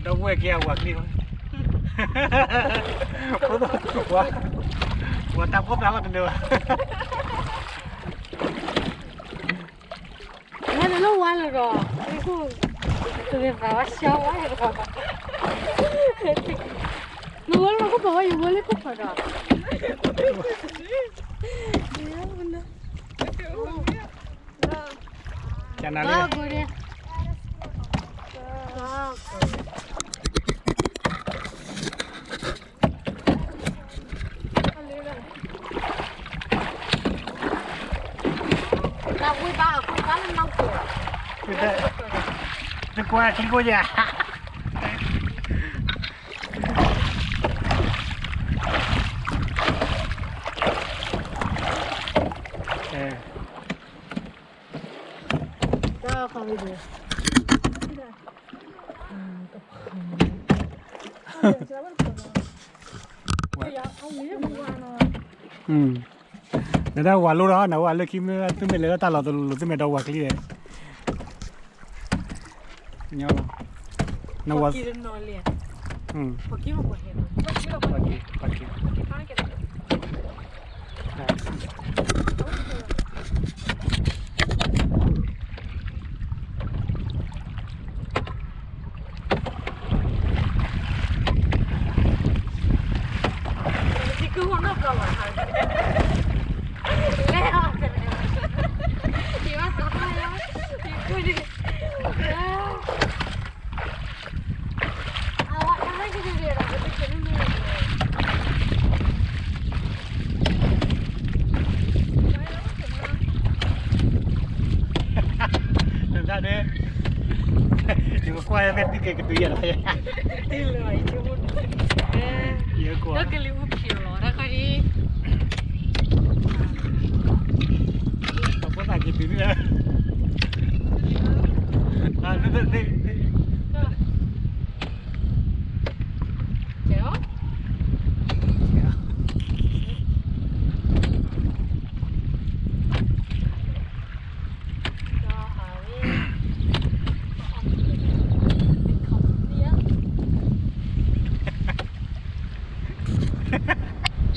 ဒီပုၢ်ဝဲၢ်က့ၤအဝၤကျံၢ်ဝဲ, ဝၤတၢ်ဖီၣ်ပျၢ်လီၤတန့ၢ်ဘၣ်. ဝဲန့ၣ်လၢဝါလၢဒီး, တဂ့ၤသးဝဲဆှီဝဲဒီး, နဝဲလၢခိၣ်ဖးဝဲ ယဝဲလၢခိၣ်ဖးဒီး, ကနၤလံ. တကွၢ်ချံကိယၤ. နဒၣ်ဝၤလိဒီး နဝဲလၢခံမ့ၢ် သုမ့ၢ်လဲၤလၢတၢ်လီၢ်တလိၤလိၤ သုမ့ၢ်ဒီးဝၤကျံၢ်လဲၣ်. နဝဲ, တၢ်ဒၣ်, ယကကွၢ်ဖဲတံၢ်က့ၤကတုၤယဲၢ်လီၤ, ယကွၢ်, ကလံၤအူဖံးလီၤ တၢ်ခါဒ်